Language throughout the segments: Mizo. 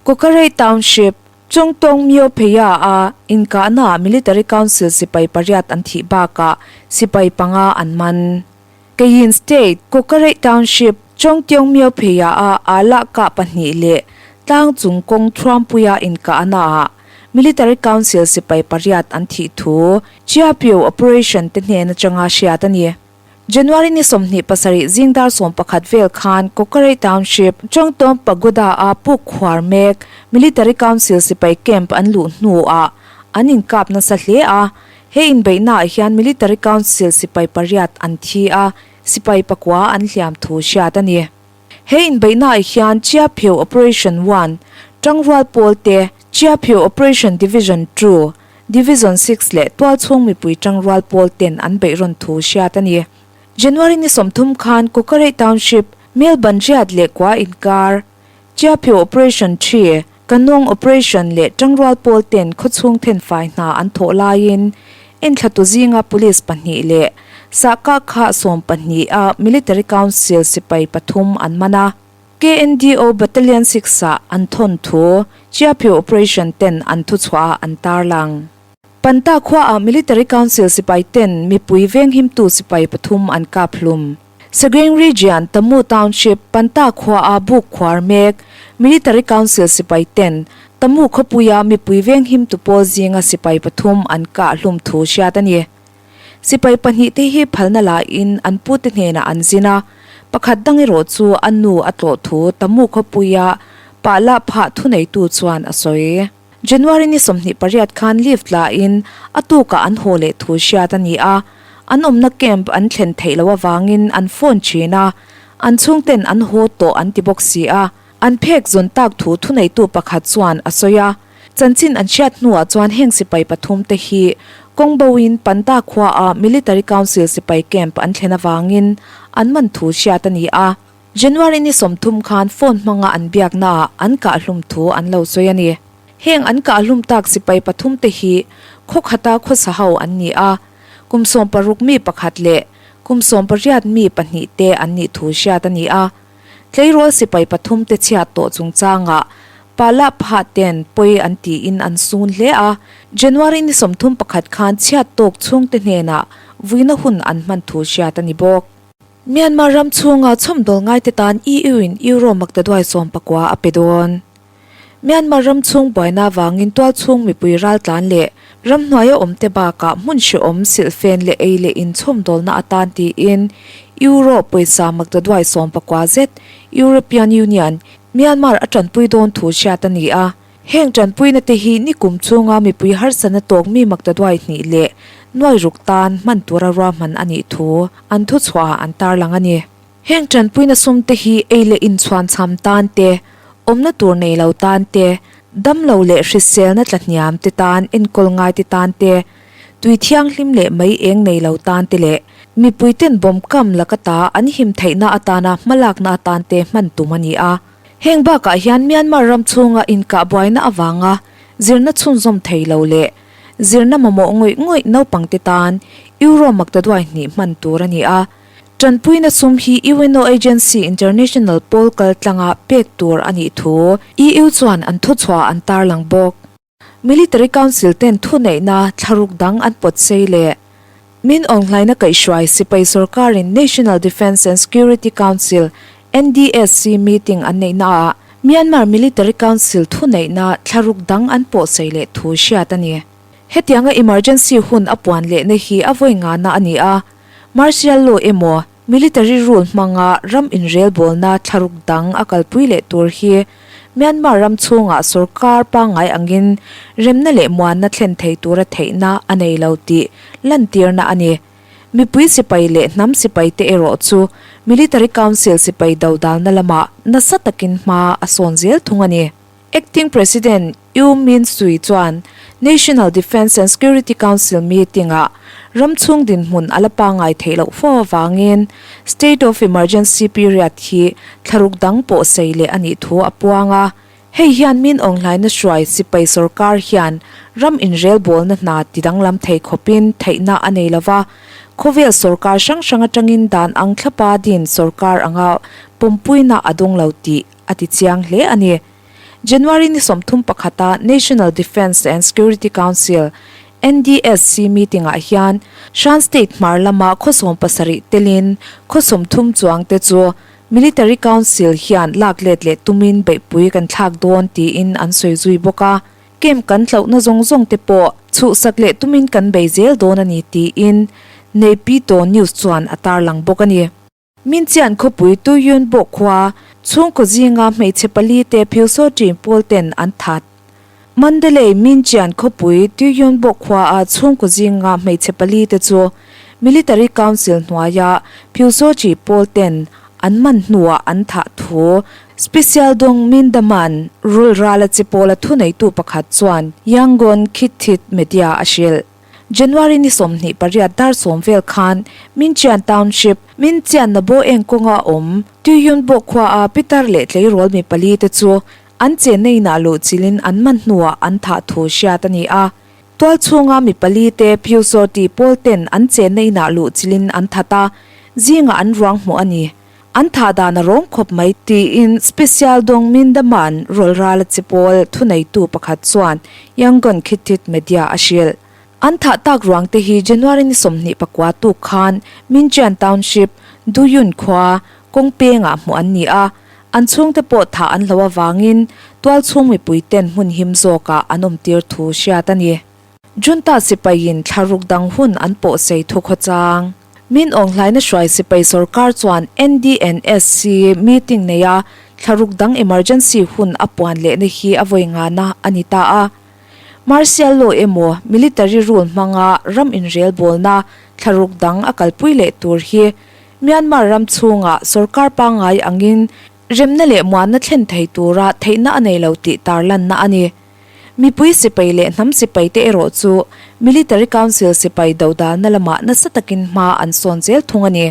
Kawkarei Township, Chawngtawng Myo Pheya a inkahnaah Military Council sipai pariat an thih bakah sipai panga an man. Kayin State, Kawkarei Township, Chawngtiong Myo Pheya a aa kah pahnih leh tlang chung kawng thuampuia inkahnaah Military Council sipai pariat an thih thu Chiapio Operation te hnen atanga hriat a ni. January ni 27 zing dar 11 vel khan Kawkarei Township, Chawngtawng Pagoda a puk khuar mek Military Council sipai camp an luh hnuah an inkap nasa hle a. He inbeihnaah hian Military Council sipai pariat an thi a, sipai pakua an hliam thu hriat a ni. He inbeihnaah hian Chiapheu Operation One, Tangrual Pawl te, Chiapheu Operation Division Two, Division Six leh tualchhung mipui tangrual pawl ten an beih rawn thu hriat a ni. January ni 30 khan Kawkarei Township, Melbourne riat leh kua inkar, Chiapheu Operation Three, Kanawng Operation leh tangrual pawl ten khawchhung thenfai hna an thawh laiin enthlatu zinga police pahnih leh sahkah kha 12 a Military Council sipai pathum an man a. KNDO Battalion Six ah an thawn thu Chiapheu Operation ten an thuchhuah ah an tarlang. Panta khua ah Military Council sipai ten mipui venghimtu sipai pathum an kap hlum. Sagaing Region, Tamu Township, Panta khua ah buk khuar mek Military Council sipai ten Tamu khawpuia mipui venghimtu pawl zinga sipai pathum an kah hlum thu hriat a ni. Sipai pahnih te hi phalna la in an pute hnenah an zin a, pakhat dang erawh chu a nu a tlawh thu Tamu khawpuia pah lah phah thuneitu chuan a sawi. January ni 28 khan leave tla in a tukah an haw leh thu hriat a ni a, an awmna camp an thlen theih loh avangin an phone thin a, an chhungten an haw tawh an ti bawk si a, an phek zawn tak thu thuneitu pakhat chuan a sawi a. Chanchin an hriat hnuah chuan heng sipai pathum te hi kawng boin Panta khua a Military Council sipai camp an thlen avangin an man thu hriat a ni a. January ni 30 khan phone hmanga an biaknaah an kah hlum thu an lo sawi a ni. Heng an kah hlum tak sipai pathum te hi khaw khata khawsa ho an ni a, kum 16 mi pakhat leh kum 18 mi pahnih te an nih thu hriat a ni a. Tleirawl sipai pathum te chhiat tawh chungchangah Pala pha ten pawi an tiin an sun hle a. January ni 31 khan chhiat tawk chhungte hnenah vuina hun an hman thu hriat a ni bawk. Myanmar ram chhunga chhawmdawl ngai te tan EU in Euro maktaduai 19 a pe dawn. Myanmar ram chhung buaina avangin tual chhung mipui ral tlan leh ram hnuaia awm te bakah hmun hrehawm silhfen leh ei leh in chhawmdawlna atan tiin Euro pawisa maktaduai 19 zet European Union, Myanmar a tanpui dawn thu hriat a ni a. Heng tanpuina te hi ni kum chhunga mipui harsatna tawk mi maktaduai hnih leh nuai ruk tan hman tura ruahman a nih thu an thuchhuahah an tarlang a ni. Heng tanpuina sum te hi ei leh inchhuan cham tan te, awmna tur nei lo tan te, dam lo leh hriselna tlahniam te tan enkawl ngai te tan te, tui thianghlim leh mei eng nei lo tan te leh mipui ten bawm kam laka ta an him theihna atana hmalakna atan te hman tum a ni a. Heng bakah hian Myanmar ram chhunga inkah buaina avanga zirna chhunzawm thei lo leh zirna mamawh ngawih ngawih naupang te tan Euro maktaduai hnih hman tur a ni a. Tanpuina sum hi UNO Agency International pawl kal tlanga pek tur a nih thu EU chuan an thuchhuah an tarlang bawk. Military Council ten thuneihna thlaruk dang an pawt sei leh Min Aung Hlaing-a kaihhruai sipai sorkarin National Defence and Security Council, NDSC, meeting an neihnaah Myanmar Military Council thuneihna thlaruk dang an pawh sei leh thu hriat a ni. Hetianga emergency hun a puan lehna hi a vawi ngana a ni a, martial law emaw military rule hmanga ram inrelbawlna thlaruk dang a kalpui leh tur hi Myanmar ram chhungah sorkar pangngai angin remna leh muanna thlen thei tura theihna a nei lo tih lantirna a ni. Mipui sipai leh hnam sipai te erawh chu Military Council sipai dodalna lamah nasa takin hma a sawn zel thung a ni. Acting President U Myint Swe chuan National Defence and Security Council meeting-ah ram chhung dinhmun a la pangngai theih loh fo avangin State of Emergency period hi thlaruk dang pawh sei leh a nih thu a puang a. Hei hian Min Aung Hlaing-na hruai sipai sorkar hian ram inrelbawlna hna tidanglam thei khawpin theihna a nei lova, khawvel sorkar hrang hrang atangin dan ang thlapa din sorkar anga pawmpuina a dawng lo tih a ti chiang hle a ni. January ni 31 a National Defence and Security Council, NDSC, meeting ah hian Shan State hmar lama khaw 70 telin khaw 30 chuang te chu Military Council hian lak let leh tumin beihpui kan thlak dawn tiin an sawi zui bawk a. Camp kan hlauhna zawng zawng te pawh chhuhsak leh tumin kan bei zel dawn a ni tiin Naypyidaw News chuan a tarlang bawk a ni. Minchian khawpui Tuyun bawk khua chhungkaw zinga hmeichhe pali te Phiusaw team pawl ten an that. Mandalay Minchian khawpui Tuyun bawk khua a chhungkaw zinga hmeichhe pali te chu Military Council hnuaia Phiusaw chi pawl ten an man hnuah an thah thu Special Dong Mindaman rul rala chi pawla thuneitu pakhat chuan Yangon Khit Thit Media a hrilh. January ni 28 dar 10 vel khan Minchian Township, Minchian na bo eng kawnga awm Tuyun bawk khua a pitar leh tleirawl mi pali te chu an chenna inah luh chilhin an man hnuah an thah thu hriat a ni a. Tual chhunga mi pali te Pyusawr tih pawl ten an chenna inah luh chilhin an that a, zingah an ruang hmuh a ni. An thah dan a rawng khawp mai tiin Special Dong Mindaman rawlral a che pawl thuneitu pakhat chuan Yangon Khit Thit Media a hrilh. An thah tak ruang te hi January ni 29 tuk khan Minchian Township, Duyun khua, kawng pengah hmuh an ni a, an chhungte pawh thah an hlo avangin tual chhung mipui ten hmun him zawkah an awm tir thu hriat a ni. Junta sipaiin thlaruk dang hun an pawh sei thu khawchang. Min awng hlaina hruai sipai sorkar chuan NDNSC meeting neia thlaruk dang emergency hun a puan lehna hi a vawi ngana a ni ta a. Martial law emaw military rule hmanga ram inrelbawlna thlaruk dang a kalpui leh tur hi Myanmar ram chhungah sorkar pangngai angin remna leh muanna thlen thei tura theihna a nei lo tih tarlanna a ni. Mipui sipai leh hnam sipai te erawh chu Military Council sipai dodalna lamah nasa takin hma an sawn zel thung a ni.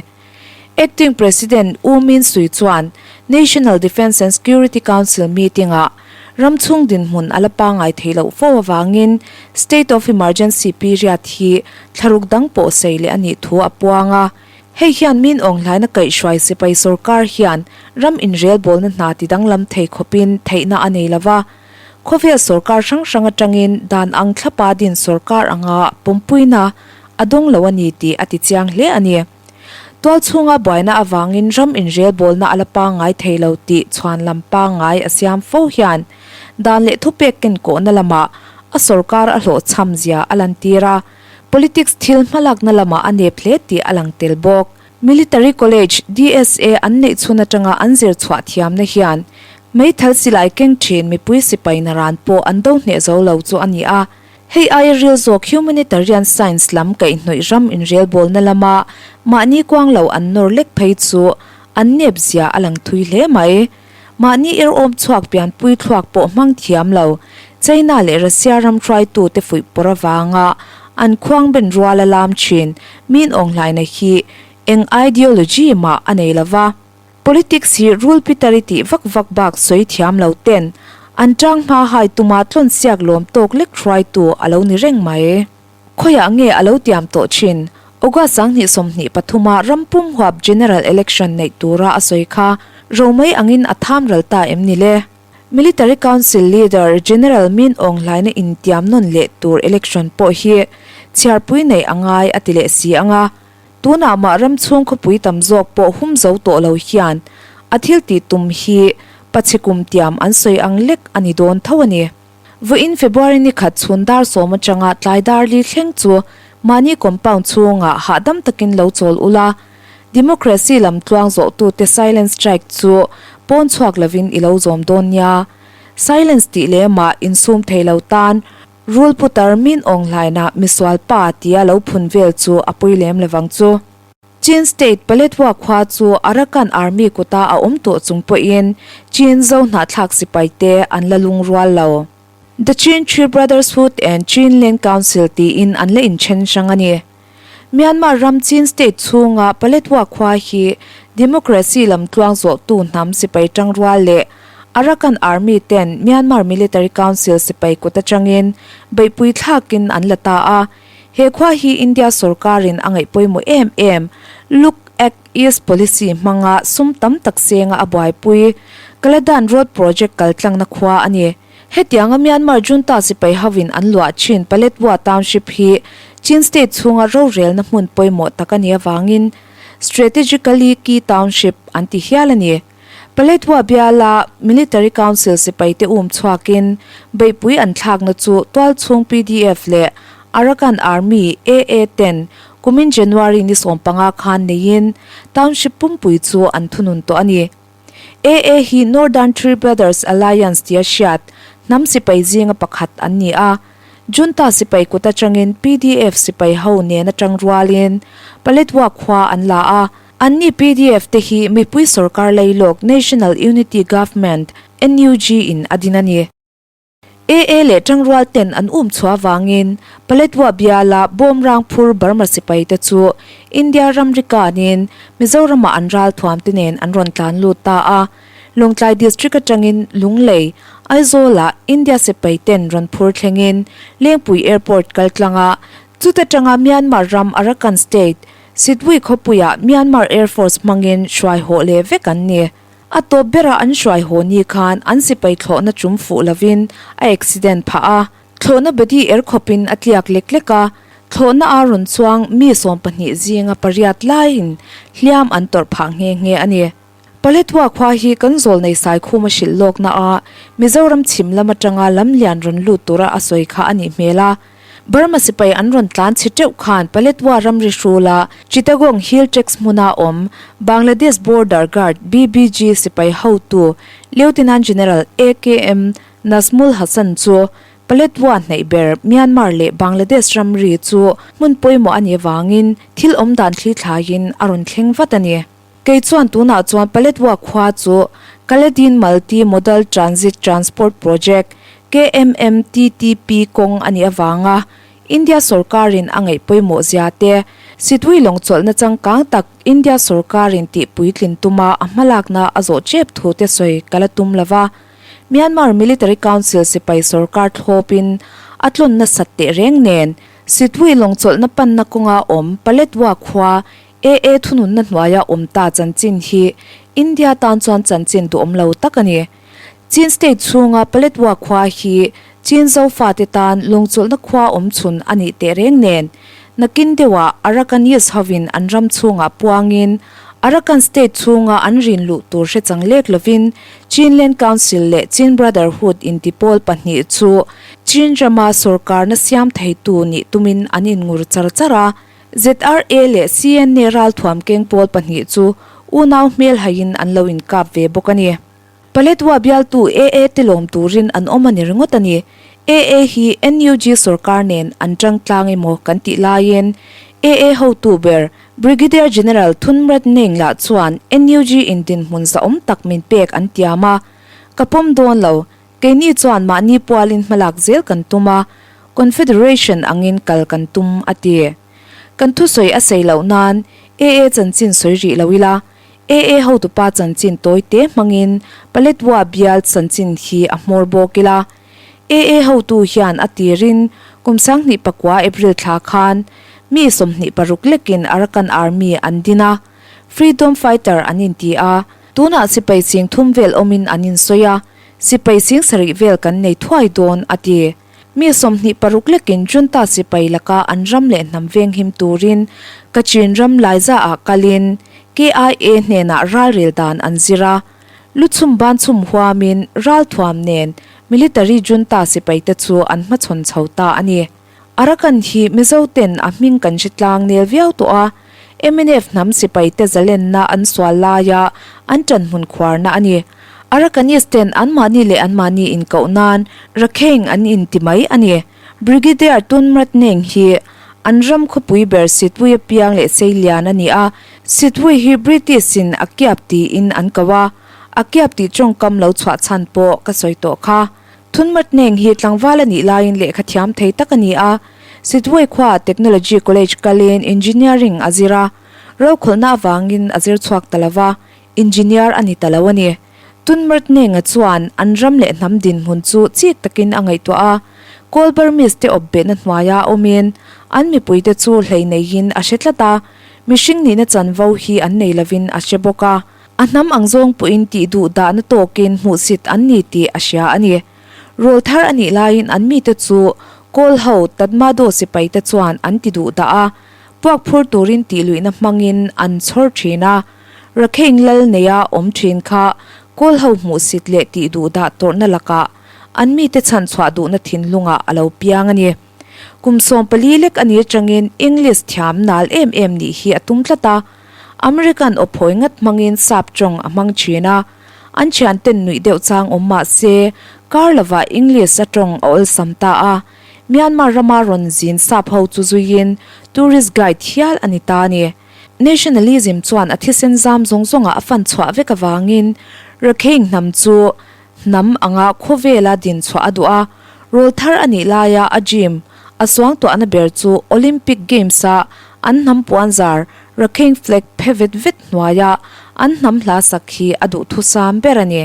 Acting President U Min Sui chuan National Defence and Security Council meeting-ah ram chhung dinhmun a la pangngai thei loh fo avangin State of Emergency period hi thlaruk dang pawh sei leh a nih thu a puang a. Hei hian min awng hlaina kaihhruai sipai sorkar hian ram inrelbawlna hna tidanglam thei khawpin theihna a nei lova. Khawvel sorkar hrang hrang atangin dan ang thlapa din sorkar anga pawmpuina a dawng lo a ni tih a ti chiang hle a ni. Tual chhunga buaina avangin ram inrelbawlna a la pangngai thei lo tih chhuan lam pangngai a siam fo hian dan leh thupek kenkawhna lamah a sorkar a hlawhchham zia a lantir a, politics thil hmalakna lamah a nep hle tih a lang tel bawk. Military College, DSA, an neih chhun atanga an zir chhuah thiamna hian meithal silai keng thin mipui sipai naran pawh an do hneh zo lo chu a ni a. Hei aia ril zawk humanitarian science lam kaihhnawih ram inrelbawlna lama mahni kuang lo an nawr lek phei chu an nep zia a lang thui hle mai. Mahni irhawm chhuak pianpui thluak pawh hmang thiam lo China leh Russia ram hruaitute fuih pawr avanga an khuang ben rual a lam thin min awnghlaina hi eng ideology mah a nei lo va. Politics hi rul pitari tih vak vak bak sawi thiam lo ten an tang hma hai tuma tlawn siak lawm tawk lek hruaitu a lo ni reng mai. Khawiah nge a lo tiam tawh thin? August 2023 a ram pum huap General Election neih tura a sawi kha romei angin a tham ral ta em ni le? Military Council Leader General Min Aung Hlaina intiam nawn leh tur election pawh hi chhiarpui neih a ngai a ti leh si ang a, tunah mah ram chhung khawpui tam zawk pawh hum zo tawh lo hian a thil tih tum hi pachhe kum tiam an sawi ang lek a ni dawn tho a ni. Vawiin February ni khat chhun dar 10 atanga tlai dar li thleng chu mahni compound chhungah hahdam takin lo chawl ula, Democracy lam tluang zawhtute silent strike chu pawn chhuak lovin i lo zawm dawn nia. Silence tih lemah insum thei lo tan rul putar min awng hlaina misual pa tia lo phun vel chu a pui lem lovang chu. Chin State Paletwa khua chu Arakan Army kuta a awm tawh chung pawhin Chin zo hnahthlak sipai te an la lungrual lo. The Chin Tree Brothershood and Chin Land Council tiin an la inthen hrang a ni. Myanmar ram Chin State chhunga Paletwa khua hi democracy lam tluang zawhtu hnam sipai tangrual leh Arakan Army ten Myanmar Military Council sipai kut atangin beihpui thlakin an la ta a. He khua hi India sorkarin a ngaih pawimawh em em Look Act East Policy hmanga sum tam tak senga a buaipui. Kaladan Road Project kaltlangna khua a ni. Hetianga Myanmar junta sipai hovin an luah thin Paletwa Township hi Chin State chhunga rorelna hmun pawimawh tak a nih avangin Strategically Key Township an ti hial a ni. Paletwa biala Military Council sipaite um chhuakin beihpui an thlakna chu tualchhung pdf leh Arakan Army, AA, ten kumin January ni 15 khan neiin Township pumpui chu an thunun tawh a ni. AA hi Northern Three Brothers Alliance tia hriat hnam sipai zinga pakhat an ni a. Junta sipai kut atangin pdf sipai ho nen atang rualin Paletwa khua an la a. Anni pdf te hi mipui sorkar leilawk National Unity Government, NUG, in a din a ni. AA leh tangrual ten an um chhuah avangin Paletwa biala bawmrang phur Burma sipai te chu India ramri kanin Mizoramah an ralthuam te nen an rawn tlan lut ta a. Lawngtlai District atangin Lunglei, Aizawlah India sipai ten rawn phur thlengin Lengpui Airport kal tlanga chuta tanga Myanmar ram Arakan State, Sitwui khawpuiah Myanmar Air Force hmangin hruai hawh leh vek an ni. A tawp berah an hruai haw ni khan an sipai thlawhna chum fuh lovin a accident phah a, thlawhna body er khawpin a tliak lek lek a, thlawhna a rawn chuang mi 12 zinga pariat laiin hliam an tawrh phah nghe nghe a ni. Paletwa khua hi kan zawlnei Saikhuma hrilh lawkna a Mizoram chhim lam atanga lamlian rawn lut tura a sawi kha a nih hmel a. Burma sipai an rawn tlan chhe teuh khan Paletwa ramri hrula Chittagong Hill Tracts hmuna awm Bangladesh Border Guard, BBG, sipai hotu Lieutenant General AKM Nazmul Hasan chu Paletwa hnaih ber Myanmar leh Bangladesh ramri chu hmun pawimawh a nih avangin thil awm dan thli thlaiin a rawn thleng vat a ni. Kei chuan tunah chuan Paletwa khua chu Kaledin Multi Modal Transit Transport Project, KMMTTP, kawng a nih avanga India sorkarin a ngaih pawimawh zia te, Situi lawng chawlhna changkang tak India sorkarin tih puitlin tuma a hmalakna a zawh tep thu te sawi ka la tum lo va. Myanmar Military Council sipai sorkar thlawpin a tlawn nasat tehreng nen Situi lawng chawlhna panna kawnga awm Paletwa khua AA thununna hnuaia awm ta chanchin hi India tan chuan chanchin duhawm lo tak a ni. Chin state chhunga Paletwa khua hi Chin Zofate tan lawngchawlhna khua awm chhun a nih teh reng nen, nakin deuhah Arakanese hovin an ram chhungah puangin Arakan state chhunga an rin luh tur hre chang lek lovin Chinland Council leh Chin Brotherhood inti pawl pahnih chu Chin rama sorkarna siam theitu nih tumin an inngur char char a. ZRA leh CNA ralthuam keng pawl pahnih chu unau hmel haiin an lo inkap ve bawk a ni. Paletwa bialtu AA te lawm turin an awm a ni ringawt a ni. AA hi NUG sorkar nen an tang tlang emaw kan tih laiin AA hotu ber Brigadier General Thun Mrat Naing lah chuan NUG in dinhmun zahawm tak min pek an tiam a, ka pawm dawn lo, Keini chuan mahni pualin hmalak zel kan tum a, Confederation angin kal kan tum, a ti. Kan thusawi a sei loh nan AA chanchin sawi rih lo ila, AA hotupa chanchin tawi te hmangin Paletwa bial chanchin hi a hmawr bawk ila. AA hotu hian a tirin kum 2009 April thla khan mi 26 lekin Arakan Army an din a, Freedom Fighter an inti a, Tunah sipai ching thum vel awmin an insawi a, sipai ching sarih vel kan nei thuai dawn, a ti. Mi 26 lekin junta sipai laka an ram leh hnam venghim turin Kachin ram Laizaah kalin KIA hnenah ralrel dan an zir a. Luchhum banchhum huamin ralthuam nen military junta sipaite chu an hmachhawn chho ta a ni. Arakan hi Mizo ten a hming kan hre tlang nel viau tawh a, mnf hnam sipai te zalenna an sual laia an ṭan hmun khuarna a ni. Arakanese ten anmahni leh anmahni inkoh nan Rakheng an inti mai a ni. Brigadier Tunmrat Neng hi an ram khawpui ber Sitwui apiang leh Seilian a ni a, Sitwui hi British in a kiap tiin an ko a, a kiap tih ṭawngkam lo chhuah chhan pawh ka sawi tawh kha. Thunmat Neng hi tlangval a nih laiin lehkha thiam thei tak a ni a, Sitwui khuaah Technology College kalin Engineering a zir a, rokhawlhna avangin a zir chhuak ta lo va, Engineer a ni ta lo a ni. Tunmert Nenga chuan an ram leh hnam dinhmun chu chik takin a ngaihtuah a, Kawl Burmese te awp behna hnuaia awmin an mipuite chu hlei neiin a hre tlat a, mihring nihna chanvo hi an nei lovin a hre bawk a. A hnam ang zawng pawhin tih duh dahna tawkin hmuhsit an ni tih a hria a ni. Rawlthar a nih laiin an mite chu Kawl ho Tatmadaw sipaite chuan an ti duh dah a, puak phur turin tih luihna hmangin an chhawr thin a. Rakheng lal neia awm thin kha Kawl ho hmuhsit leh tih duh dah tawrhna lakah an mite chhanchhuah duhna thinlungah a lo piang a ni. Kum 14 lek a ni atangin English thiam nal em em nih hi a tum tlat a. American aw phawi ngat hmangin sap tawng a hmang thin a, an thianten nuih deuh chang awm mah se, kar lovah English a tawng a awlsam ta a. Myanmar rama rawn zin sap ho chu zuiin tourist guide hial a ni ta a ni. Nationalism chuan a thisen zam zawng zawngah a fan chhuah vek avangin Rakhine hnam chu hnam anga khawvela din chhuah a duh a, rawl thar a nih laia a dream a suangtuahna ber chu Olympic Games-a an hnam puanzar Rakhine flag phe vet vet hnuaia an hnam hla sak hi a duhthusam ber a ni.